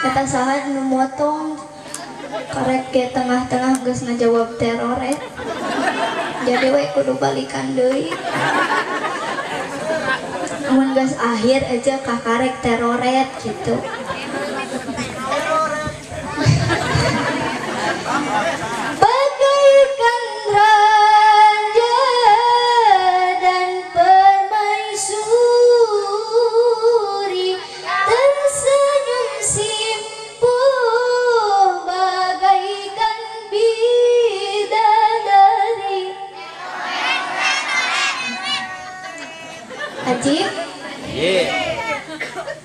Eta saha nu motong karek ke tengah-tengah geus ngajawab teroret. Jadi we kudu balikan deui. Mun geus akhir aja kakarek teroret gitu. Bagaikan raja dan permaisuri tersenyum simpuh bagaikan bidadari. Ajib?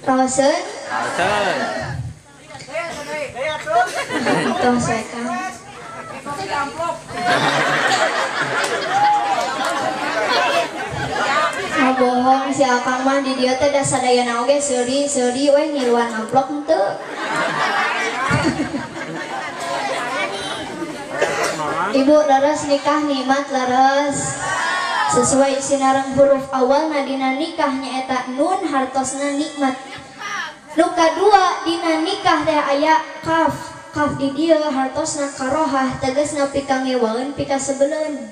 Raoseun? Raoseun. Tos we Kang. Mau bohong si akang mah di dieu teh da sadayana oge seuri-seuri we ngiluan amplop henteu. Ibu leres nikah nikmat leres. Sesuai sinareng huruf awalna dina nikah nyaeta nun hartosna nikmat. Nu kadua dina nikah teh aya kaf. Kaf di dieu hartosna karohah tegasna pika ngewaeun pika sebeleun.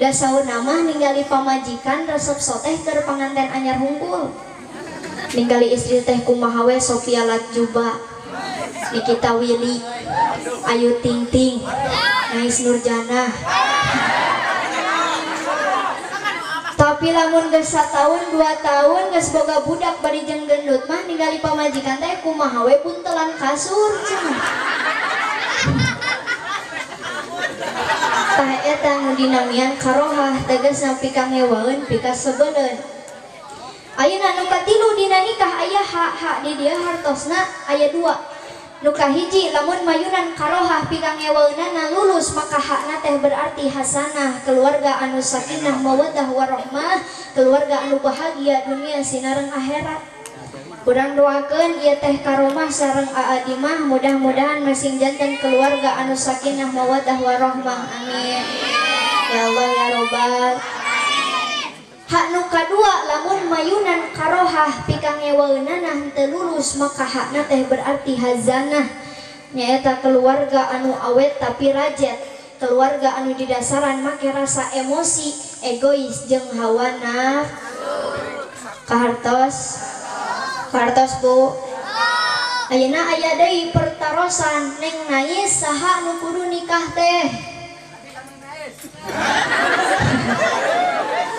Da saurna mah ningali pamajikan resep soteh keur panganten anyar hungkul. Ningali istri teh kumaha we Sophia Latjuba, Nikita Willy, Ayu Ting Ting, Nais Nurjanah. Tapi lamun geus satahun 2 tahun geus boga budak bari jeung gendut mah ningali pamajikan teh kumaha we buntelan kasur cenah. Tah eta nu dinamian karohah tegasna pika ngewaeun pika sebeleun. Ayeuna nu katilu dina nikah aya hak-hak di dieu hartosna aya 2. Nu kahiji lamun mayunan karohah pika ngewaeunana lulus maka hakna teh berarti hasanah, keluarga anu sakinah mawaddah warahmah, keluarga anu bahagia dunia sinareng akhirat. Urang doakeun ieu teh karomah sareng Aa Dimah mudah-mudahan masing janten keluarga anu sakinah mawaddah warahmah. Amin. Ya Allah ya Robbal. Hak nu kadua lamun mayunan karohah pika ngewaeunana henteu lulus maka hakna teh berarti hazanah, nyaeta keluarga anu awet tapi rajet, keluarga anu didasaran make rasa emosi, egois jeung hawa nafsu. Kahartos? Kahartos Bu? Ayeuna aya deui pertarosan Neng Nais saha nu kudu nikah teh?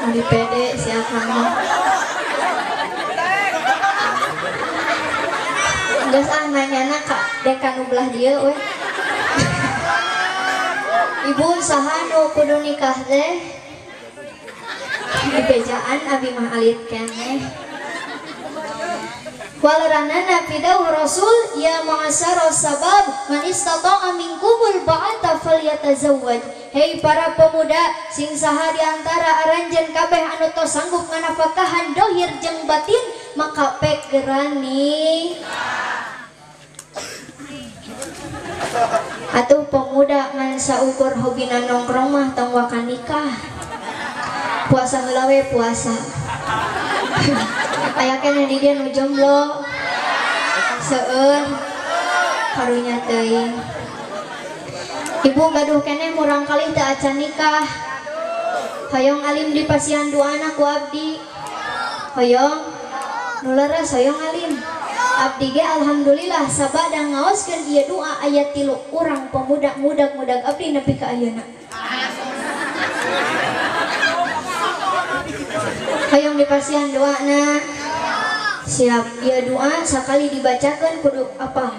Di PD si akang mah. Geus ah nanyana ka dekan nu belah dieu we. Ibu saha nu kudu nikah teh? Di bejaan abi mah alit keneh. Walaranana fidau rasul ya ma'asyara sabab man istata'a minkumul ba'ata falyatazawwaj. Hei para pemuda, sing saha di antara aranjeun kabeh anu tos sanggup nganafakahan dohir jeung batin maka pek gerani. Atuh pemuda ngan saukur hobina nongkrong mah tong waka nikah. Puasa heula we puasa. Aya keneh di dieu nu jomblo. Seueur karunya teuing. Ibu gaduh keneh murang kalih teu acan nikah. Hoyong alim di pasihan duana ku abdi. Hoyong nu leres hoyong alim. Abdi ge alhamdulillah sabada ngaoskeun ieu doa aya 3 urang pemuda mudag-mudag abdi nepi ka ayeuna. Hoyong dipasihan doana. Siap ieu doa sakali dibacakeun kudu apal.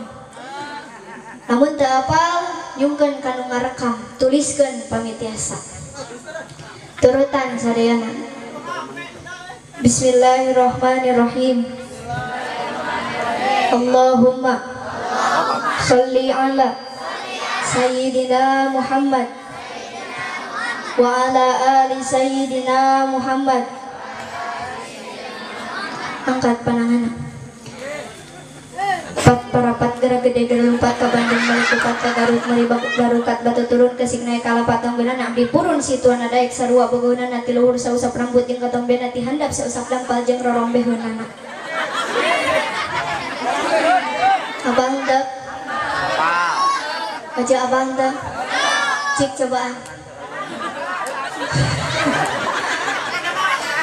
Lamun teu apal nyungkeun ka nu ngarekam, tuliskeun pamitiasa. Turutan sadayana. Bismillahirrahmanirrahim. Allahumma sholli ala sayyidina Muhammad wa ala ali sayyidina Muhammad. Angkat panangan. Pat parapat gerak gede gerak lompat ke Bandung melikupat ke Garut meribak barukat batu turun ke Signai kalapat tonggenan abdi purun situana daek sarua bogonan ti luhur sausap rambut jeung katombena ti handap sausap dampal jeung rorombeheunana. Abang Baca abang teh? Cik cobaan.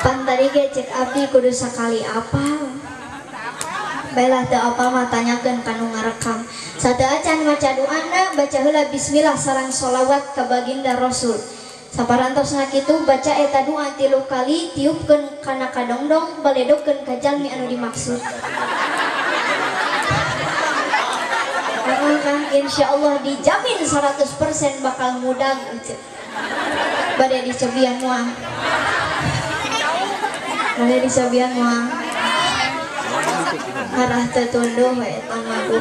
Pan tadi ge cek abdi kudu sakali apal. Baiklah teu apal mah tanyakeun ka nu ngarekam. Sateu acan maca doana baca heula bismillah sareng sholawat ka baginda Rasul. Saparantosna kitu baca eta doa 3 kali tiupkeun kana kadongdong baledogkeun ka jalmi anu dimaksud. Kang insyaallah dijamin 100% bakal mudag bade dicobian moal. Bade dicobian moal. Arah teu tunduh we eta mah Bu.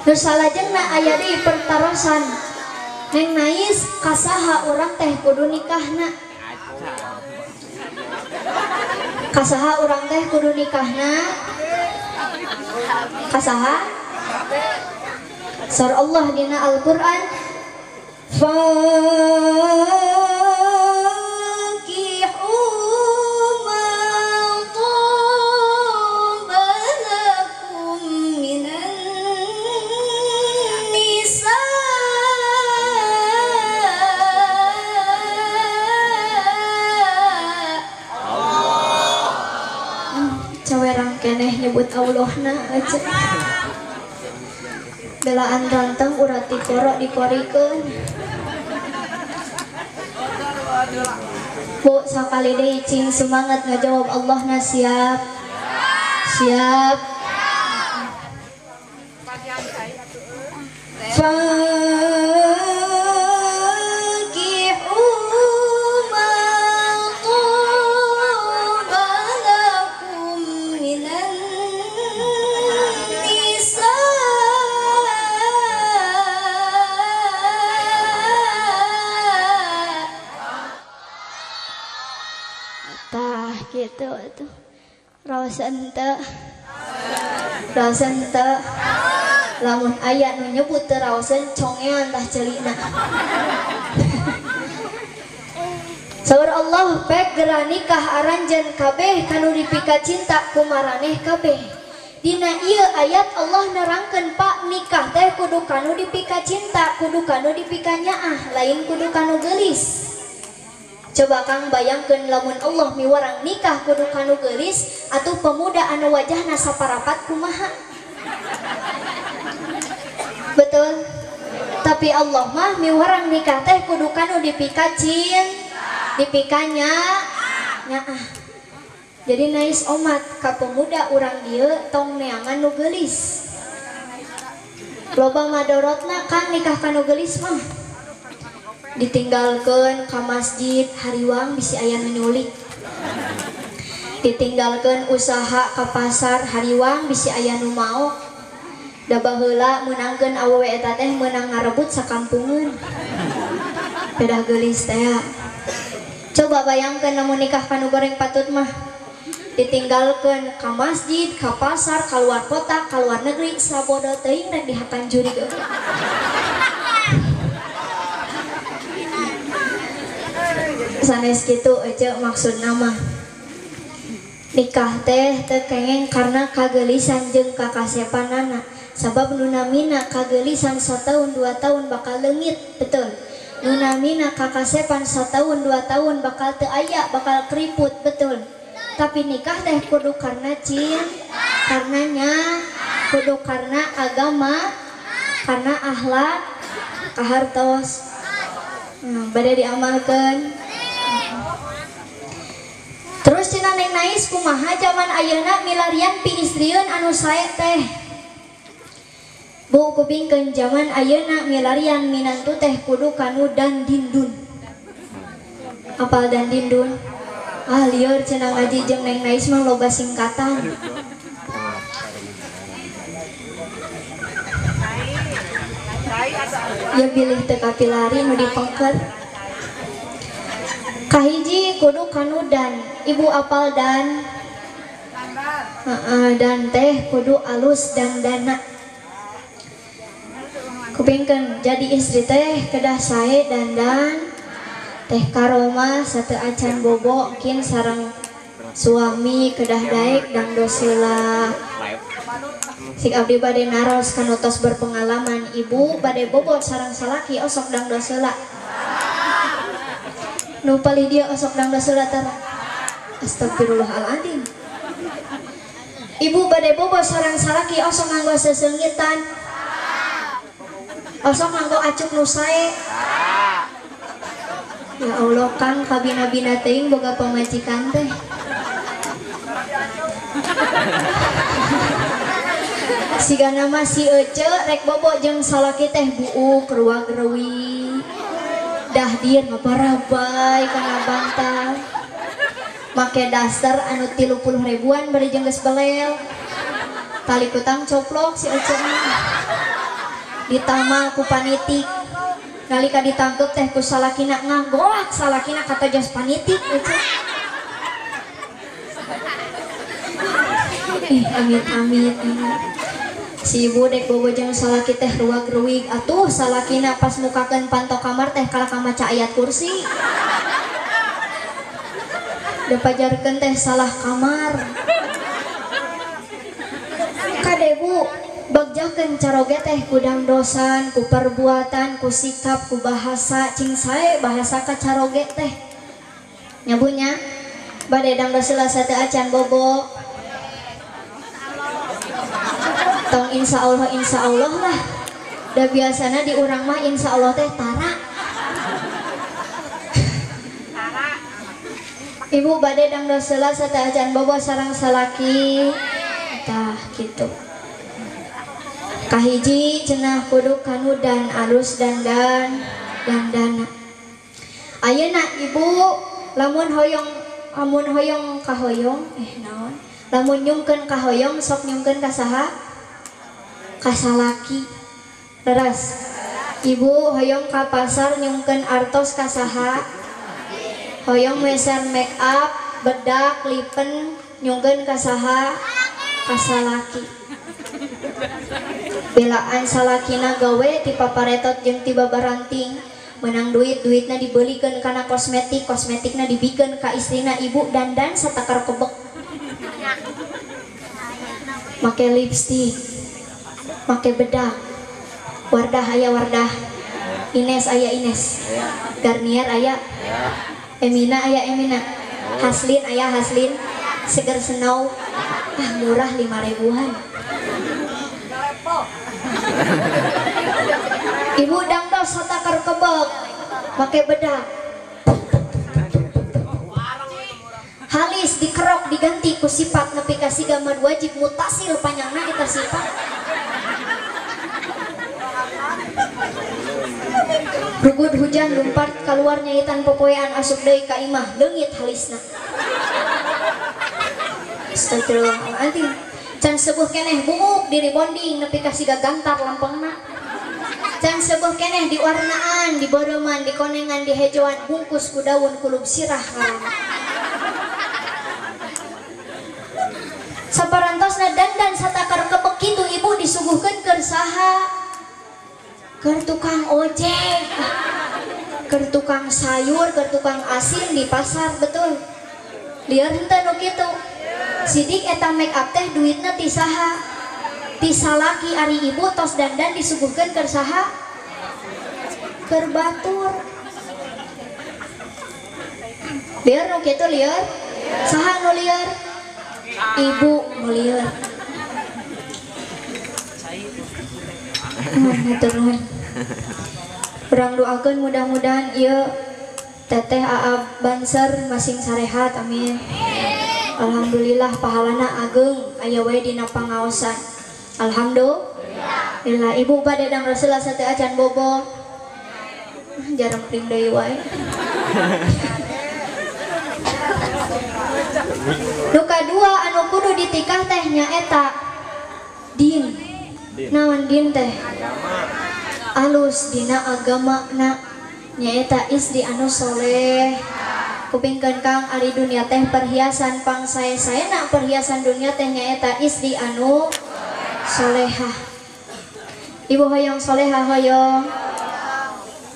Nu salajengna aya deui pertarosan. Neng Nais kasaha urang teh kudu nikahna. Kasaha urang teh kudu nikahna? Kasaha? Surah Allah dina Al-Qur'an fankihu ma taba lakum minan nisa. Cawerang keneh nyebut Allahna aja. Belaan rantang urat dikorok dikorikeun. Bu sakali deui cing semangat ngajawab Allahna siap. Siap. Fankihu ma taba lakum minan nisa. Tah gitu tuh. Raosan teu. Raosan teu. Lamun aya nu nyebut teu raoseun congean tah ceulina. Saur Allah pek geura nikah aranjeun kabeh kanu dipika cinta ku maraneh kabeh. Dina ieu ayat Allah nerangkeun Pak nikah teh kudu kanu dipika cinta, kudu kanu dipika nyaah, lain kudu kanu geulis. Coba Kang bayangkeun lamun Allah miwarang nikah kudu kanu geulis atuh pemuda anu wajahna saparapat kumaha? Betul? Tapi Allah mah miwarang nikah teh kudu kanu dipika cinta, dipikanya nyaah. Jadi nais omat ka pemuda urang dieu tong neangan nu geulis. Loba madorotna Kang nikah kanu geulis mah. Ditinggalkeun ka masjid hariwang bisi aya nu nyulik. Ditinggalkeun usaha ka pasar hariwang bisi aya nu maok. Da baheula meunangkeun awewe eta teh meunang ngarebut sakampungeun. Pedah geulis teh. Coba bayangkeun lamun nikah kanu goreng patut mah. Ditinggalkeun ka masjid, ka pasar, ka luar kota, ka luar negeri, sabodo teuing rek dihakan jurig euy. Sanes kitu aja maksudna mah. Nikah teh teu kengeng karena kageulisan jeung kakasepanana. Sabab nu namina kageulisan satahun 2 tahun bakal leungit, betul. Nu namina kakasepan satahun 2 tahun bakal teu aya, bakal keriput, betul. Tapi nikah teh kudu karena cinta, karenanya kudu karena agama, karena akhlak, kahartos. Bade diamalkeun. Terus cenah Neng Nais kumaha zaman ayeuna milarian piistrieun anu sae teh. Bu kupingkeun zaman ayeuna milarian minantu teh kudu kanu dan dindun. Apal dan dindun? Ah lieur cenah ngaji jeung Neng Nais mah loba singkatan. Ya bilih teu kapilari nu dipengker. Kahiji kudu kanu dan, ibu apal dan. Dan teh kudu alus dan dana. Kupingkeun jadi istri teh kedah sae dandan teh karomah sateu acan bobo kin sareng suami kedah daek dangdosela. Sik abdi bade naros kanu tos berpengalaman ibu bade bobo sareng salaki osok dangdos heula. Nu palih dia osok dangdos heula tara. Astagfirullahaladzim. Ibu bade bobo sareng salaki osok nganggo seseungitan. Osok nganggo acuk nu sae. Ya Allah Kang kabina-bina teuing boga pamajikan teh. Sigana mah si Ece rek bobo jeung salaki teh buuk ruag-rewi. Dahdir ngaparabai kana bantal. Make daster anu 30 ribuan bari jeung geus belel. Tali kutang coplok si Ece mah. Ditamal ku panitik. Nalika ditangkep teh ku salakina ngagoak salakina kata jos panitik Ece. Amit amit. Si ibu dek bobo jeung salaki teh ruag-ruwig atuh salakina pas mukakeun panto kamar teh kalah maca ayat kursi. Dipajarkeun teh salah kamar. Kade bu bagjakeun caroge teh ku dangdosan, ku perbuatan, ku sikap, ku bahasa cing sae bahasa ka caroge teh. Nya bu nya bade dangdos heula sateu acan bobo. Tong insya Allah lah. Da biasana di urang mah insya Allah teh tara. Ibu bade dangdos heula sateu acan bobo sareng salaki. Tah kitu. Kahiji cenah kudu kanudan alus dandan dandana. Ayeuna ibu lamun hoyong kahoyong naon? Lamun nyungkeun kahoyong sok nyungkeun ka saha? Kasalaki. Leres. Ibu hoyong ka pasar nyungkeun artos ka saha? Hoyong meser make up, bedak, lipen nyungkeun ka saha? Kasalaki. Belaan salakina gawe ti paparetot jeung ti babaranting, menang duit, duitna dibelikeun kana kosmetik, kosmetikna dibikeun ka istrina ibu dandan satakar kebek. Make lipstik, make bedak, Wardah aya Wardah, Ines aya Ines, Garnier aya, Emina aya Emina, Haslin aya Haslin, Seger Senau, ah murah 5 ribuan. Ibu dangdos satakar kebek, make bedak, halis dikerok diganti ku sifat nepi ka siga mad wajib mutasil panjangna eta sifat. Rugud hujan lumpat keluar nyaitan popoean asup deui ka imah leungit halisna. Astagfirullahaladzim. Can sebuh keneh buuk diri bonding nepi ka siga gantar lampangna. Can sebuh keneh diwarnaan, diboroman, dikonengan, dihejoan, bungkus ku daun kulub sirah ngaranna. Saparantosna dandan satakar kebek kitu ibu disuguhkeun keur saha? Keur tukang ojek, keur tukang sayur, keur tukang asin di pasar, betul. Lieur henteu nu kitu. Sidik eta make up teh duitna ti saha? Ti salaki. Ari ibu tos dandan disuguhkeun keur saha? Keur batur. Lieur nu kitu lieur? Saha nu lieur? Ibu nu lieur. Hatur nuhun. Urang doakeun mudah-mudahan ieu teteh Aa Banser masing sarehat, amin. Alhamdulillah pahalana ageng aya wae dina pangaosan. Alhamdulillah. Ibu bade dang Rasulullah sateu acan bobo. Jarang pring deui wae. Nu kadua anu kudu ditikah teh nyaeta din. Naon din teh? Alus dina agama na nyaeta istri anu soleh. Kupingkeun Kang ari dunia teh perhiasan pang sae-saena perhiasan dunia teh nyaeta istri anu solehah. Ibu hoyong solehah hoyong.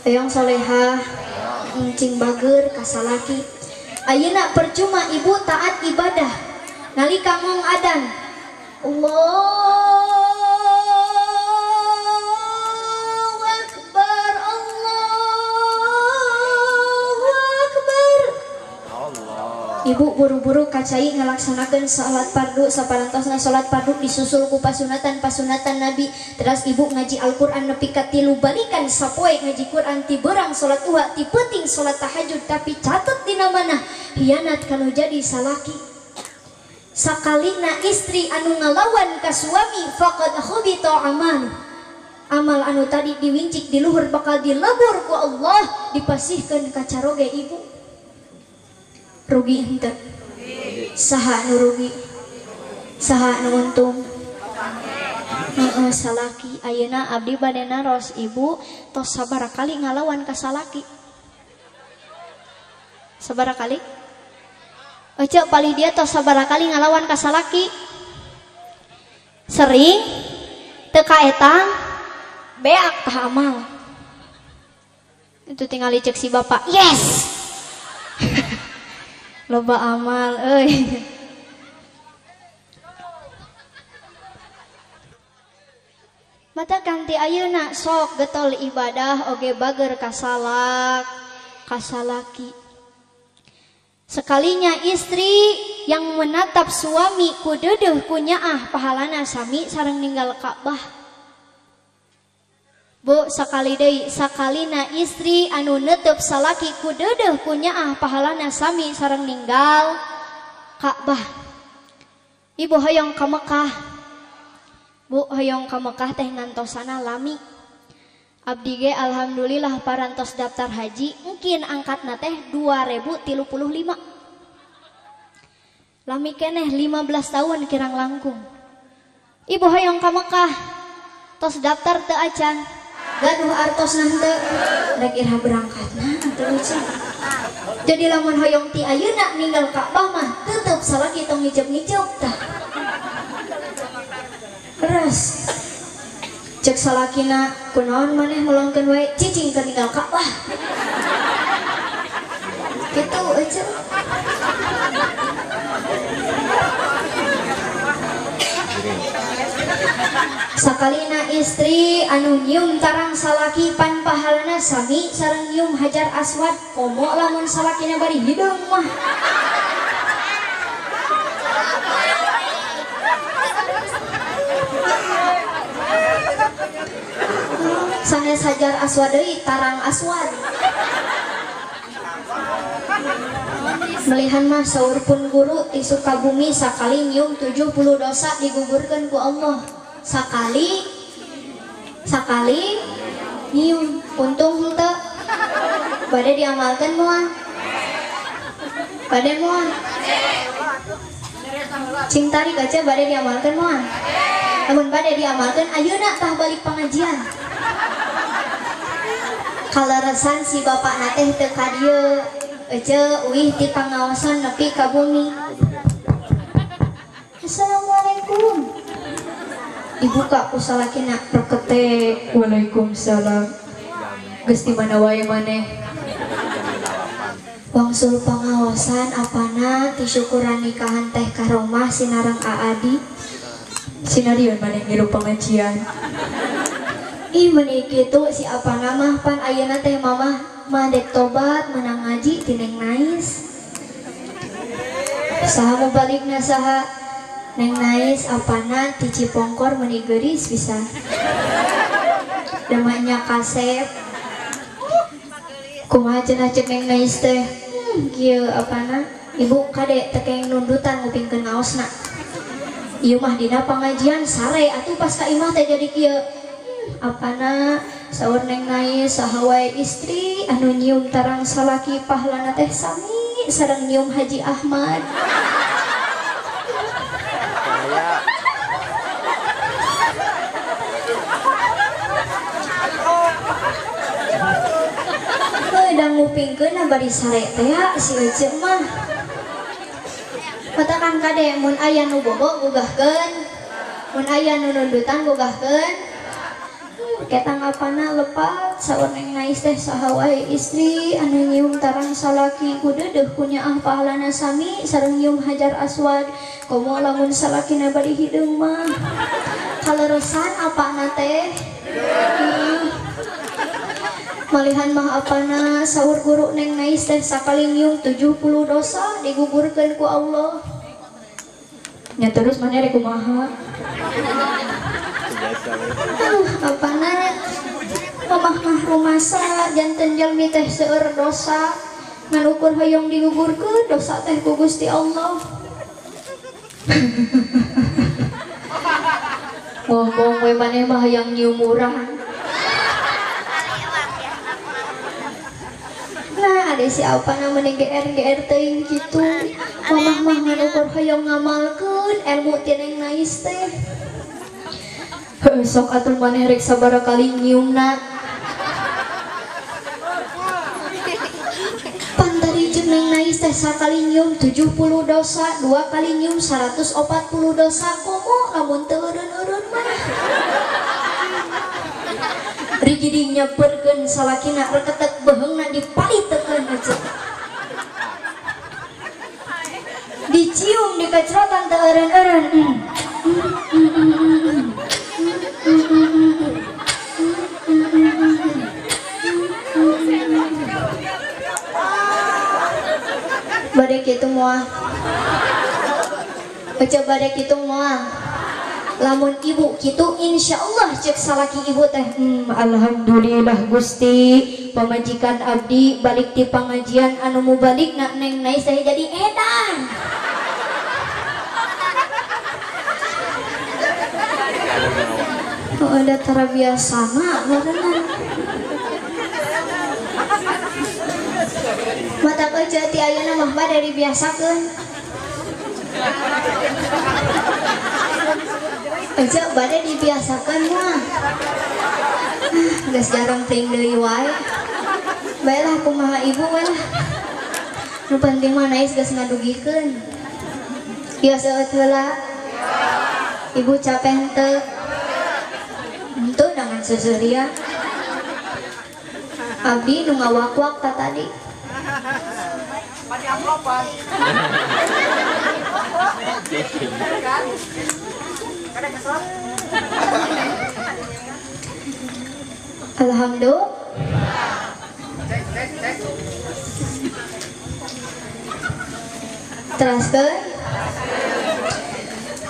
Hoyong solehah cing bager ka salaki. Ayeuna percuma ibu taat ibadah. Nalika mong adan Allahu Akbar, Allahu Akbar. Allah. Ibu buru-buru kacai ngalaksanakeun salat fardu saparantosna salat fardu disusul ku pasunatan Nabi. Terus ibu ngaji Al-Qur'an nepi ka 3 balikan sapoe ngaji Qur'an ti beurang salat duha ti peuting salat tahajud tapi catet dina mana hianat kalau jadi salaki. Sakalina istri anu ngalawan ka suami faqad khubita amalu. Amal anu tadi diwincik di luhur bakal dilebur ku Allah dipasihkeun ka caroge ibu. Rugi henteu? Saha nu rugi? Saha nu untung? Heeh, salaki. Ayeuna abdi bade naros ibu tos sabaraha kali ngalawan ka salaki? Sabaraha kali? Oce palih dia tos sabaraha kali ngalawan ka salaki? Sering teu kaetang beak tah amal. Itu tinggal dicek si bapak. Yes. Loba amal euy. Mata kanti ayeuna sok getol ibadah oge bager ka salak ka salaki. Sekalinya istri yang menatap suami ku deudeuh ku nyaah pahalana sami sareng ninggal Ka'bah. Bu sakali deui sakalina istri anu netep salaki ku deudeuh ku nyaah pahalana sami sareng ninggal Ka'bah. Ibu hoyong ka Mekah. Bu hoyong ka Mekah teh ngantosana lami. Abdi ge alhamdulillah parantos daftar haji mungkin angkatna teh 2035. Lami keneh 15 tahun kirang langkung. Ibu hoyong ka Mekah tos daftar teu acan. Gaduh artosna henteu rek iraha berangkatna teu acan. Jadi lamun hoyong ti ayeuna ninggal Ka'bah mah tetep salaki tong ngijep-ngijep tah. Terus cek salakina kunaon maneh melongkeun wae cicing keur ninggal Ka'bah. Kitu euceuk. Sakalina istri anu nyium tarang salaki pan pahalana sami sareng nyium hajar aswad komo lamun salakina bari hideung mah. Sanes hajar aswad deui tarang aswad. Melihan mah saur pun guru ti Sukabumi sakali nyium 70 dosa digugurkeun ku Allah. Sakali nyium untung henteu. Bade diamalkeun moal? Bade moal? Cing tarik aja bade diamalkeun moal? Lamun bade diamalkeun ayeuna tah balik pengajian. Kaleresan si bapakna teh teu ka dieu. Ece uih ti pangaosan nepi ka bumi. Assalamualaikum. Dibuka ku salakina rekete. Waalaikumsalam. Geus di mana wae maneh? Wangsul pangaosan apana ti syukuran nikahan teh karomah sinareng Aadi. Sinarion maneh ngilu pengajian. Ih meuni kitu si apana mah pan ayeuna teh mamah mah dek tobat menang ngaji ti Neng Nais. Saha nu balikna saha? Neng Nais apana ti Cipongkor meuni geuris pisan. Demanya kasep. Kumaha cenah cek Neng Nais teh? Kieu apana? Ibu kade teu kenging nundutan ngupingkeun ngaosna. Ieu mah dina pangajian sare atuh pas ka imah teh jadi kieu. Apana saur Neng Nais saha wae istri anu nyium tarang salaki pahalana teh sami sareng nyium Haji Ahmad. Heuh da ngupingkeun bari sare teh si Ece mah. Matakan kade mun aya nu bobo gugahkeun, mun aya nu nundutan gugahkeun. Ketang apana lepat saur Neng Nais teh saha wae istri anu nyium tarang salaki ku deudeuh ku nyaah pahalana sami sareng nyium hajar aswad komo lamun salakina bari hideung mah kaleresan apana teh. Malihan mah apana saur guru Neng Nais teh sakali nyium 70 dosa digugurkeun ku Allah. Nya terus maneh rek kumaha? Apana mamah mah rumasa janten jalmi teh seueur dosa ngan ukur hoyong digugurkeun dosa teh ku Gusti Allah. Ngomong we maneh mah hayang nyium urang. Nah, ada siapa namanya GR-GR teuing kitu. Mamah mah ngan ukur hoyong ngamalkeun ilmu ti Neng Nais teh. Sok atuh maneh rek sabaraha kali nyiumna. Pan tadi jeung Neng Nais teh sakali nyium 70 dosa, dua kali nyium 140 dosa, komo lamun teu eureun-eureun mah. Rigidi nyeperkeun salakina reketek beheungna dipalitekeun aja. Dicium dikacrotan teu eureun-eureun. Bade kitu moal. Baca bade kitu moal. Lamun ibu kitu insyaallah cek salaki ibu teh. Alhamdulillah Gusti, pamajikan abdi balik ti pangajian anu mubalik nak Neng Nais teh jadi edan. Oh, ada tara biasa mah barengan. Mata kerja ti ayeuna mah bade dibiasakeun. Aja bade dibiasakeun mah. Geus jarang teuing deui wae. Baelah kumaha ibu we lah. Nu penting mah Nais geus ngadugikeun. Ieu seueut heula. Ibu capek henteu? Henteu dengan seuseurian. Abdi nu ngawak-wak ta tadi. Alhamdulillah. Teraskeun.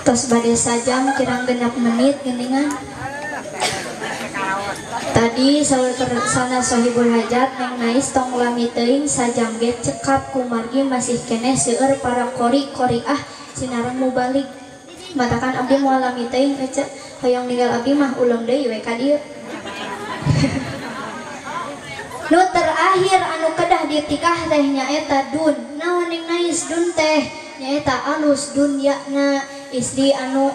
Tos bade sajam kirang genap menit geuningan. Tadi saur sana sohibul hajat Neng Nais tong lami teuing sajam ge cekap kumargi masih keneh seueur para qori qoriah sinareng mubalik. Matakan abdi moal lami teuing ece hoyong ninggal abdi mah ulung deui we ka dieu. Nu terakhir anu kedah ditikah teh nyaeta dun. Naon Neng Nais dun teh nyaeta alus dunyana istri anu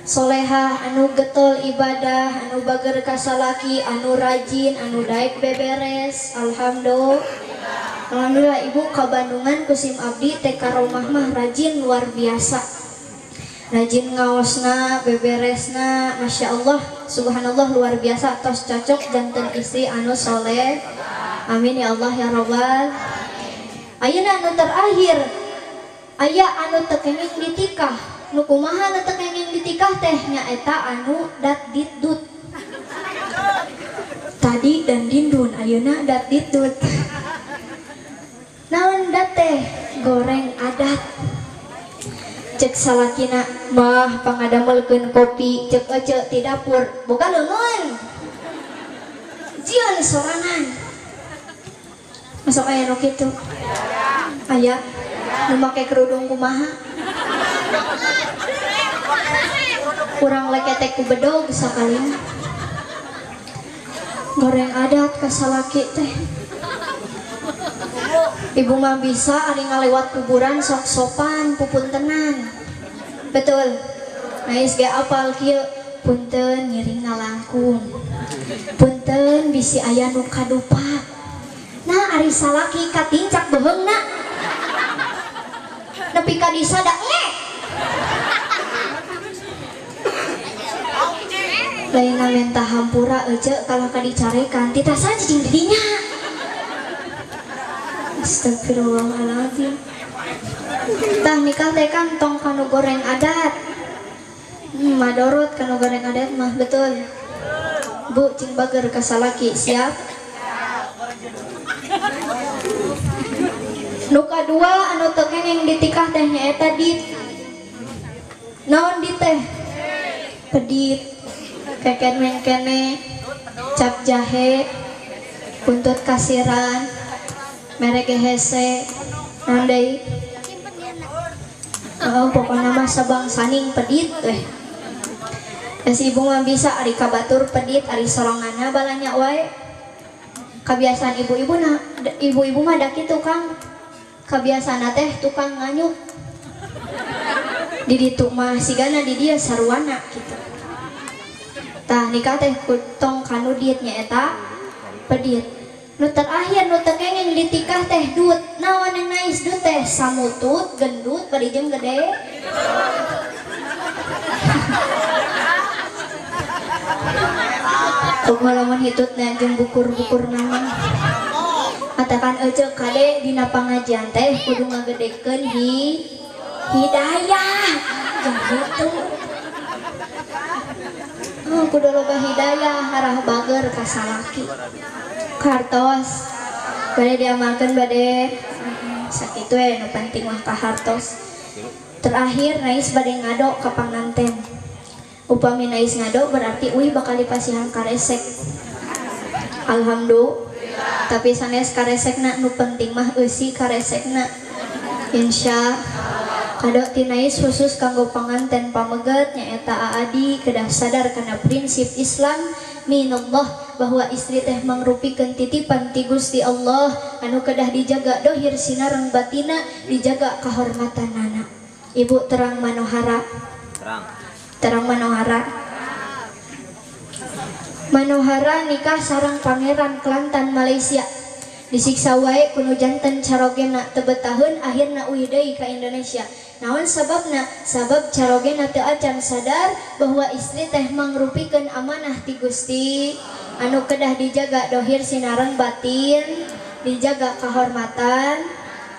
solehah, anu getol ibadah, anu bager kasalaki, anu rajin, anu daek beberes. Alhamdulillah. Alhamdulillah ibu kabandungan kusim abdi teh karomah mah rajin luar biasa. Rajin ngaosna, beberesna, masya Allah, subhanallah luar biasa. Tos cocok janten istri anu soleh. Amin ya Allah ya robbal. Ayeuna anu terakhir, aya anu teu kenging ditikah. Nu kumaha nu teu kenging ditikah teh nyaeta anu dat ditdut. Tadi dan dindun, ayeuna dat ditdut. Naon dat teh? Goreng adat. Cek salakina mah pangadamelkeun kopi, cek ece ti dapur, boga leungeun. Jieun sorangan. Masuk aya nu kitu. Aya nu make kerudung kumaha? Kurang leketek ku bedog sakali. Goreng adat ka salaki teh. Ibu mah bisa ari ngalewat kuburan sok sopan pupuntenan. Betul. Nais ge apal kieu punten ngiring ngalangkung. Punten bisi aya nu kadupak. Nah ari salaki katincak beheungna. Nepi ka disada nge. Lain menta hampura aja kalau dicarekan tita saja cicing didinya. Astagfirullahaladzim. Tah nikah teh kan tong kanu goreng adat. Madorot kanu goreng adat mah betul. Bu cing bager ka salaki siap. Nu kadua anu teu kenging ditikah teh nyaeta dit. Naon dit teh? Pedit. Keken mengkene, cap jahe, buntut kasiran, merek hese, naon deui? Oh, pokokna mah sabangsaning pedit weh. Si ibu mah bisa ari ka batur pedit, ari soronganna balanya wae. Kabiasaan ibu-ibu na, ibu-ibu mah da kitu Kang. Kabiasaan teh tukang nganyuk. Di ditu mah sigana di dieu saruana kitu. Tah nikah teh tong kanu diet nyaeta pedit. Nu terakhir nu teu kenging ditikah teh dut. Naon yang nais dut teh samutut, gendut, bari jeung gede. Kumaha lamun hitutna jeung bukur-bukur nama. Katakan ece kade dina pangajian teh kudu ngagedekeun hidayah. Jeung kitu. Oh, kudu loba hidayah arah bager ka salaki. Kartos bade diamalkeun bade sakitu we nu penting mah ka hartos. Terakhir nais bade ngado ka panganten. Upami nais ngado berarti uih bakal dipasihan karesek. Alhamdulillah. Tapi sanes karesekna nu penting mah eusi karesekna. Insya kado ti nais khusus kanggo panganten pameget nyaeta Aadi kedah sadar kana prinsip Islam minallah bahwa istri teh mangrupikeun titipan ti Gusti Allah anu kedah dijaga dohir sinareng batina dijaga kahormatanana. Ibu terang Manohara. Terang Manohara. Manohara nikah sareng pangeran Kelantan Malaysia. Disiksa wae kuno janten carogena teu betaheun akhirna uih deui ka Indonesia. Naon sababna? Sabab carogena teu acan sadar bahwa istri teh mangrupikeun amanah ti Gusti anu kedah dijaga dohir sinareng batin, dijaga kahormatan.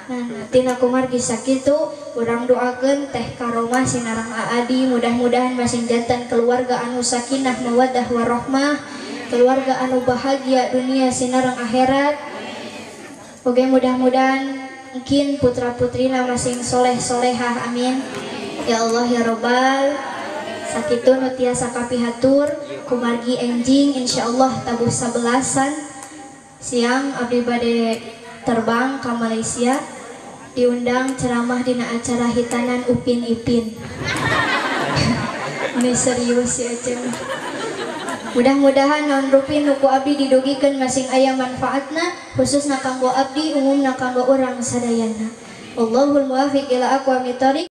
Nah, tina kumargi sakitu urang doakeun teh karomah sinareng Aadi mudah-mudahan masing janten keluarga anu sakinah mawaddah warahmah, keluarga anu bahagia dunia sinareng akhirat. Oke, mudah-mudahan mungkin putra-putrina masing soleh-solehah, amin. Ya Allah ya Robbal. Sakitu nu tiasa kapihatur kumargi enjing insyaallah tabuh 11-an siang abdi bade terbang ke Malaysia diundang ceramah dina acara hitanan Upin Ipin. Ini serius ya cem. Mudah-mudahan non rupin nu ku abdi didugikeun masing aya manfaatna khususna kanggo abdi umumna kanggo urang sadayana. Allahul muwaffiq ila aqwamit thoriq.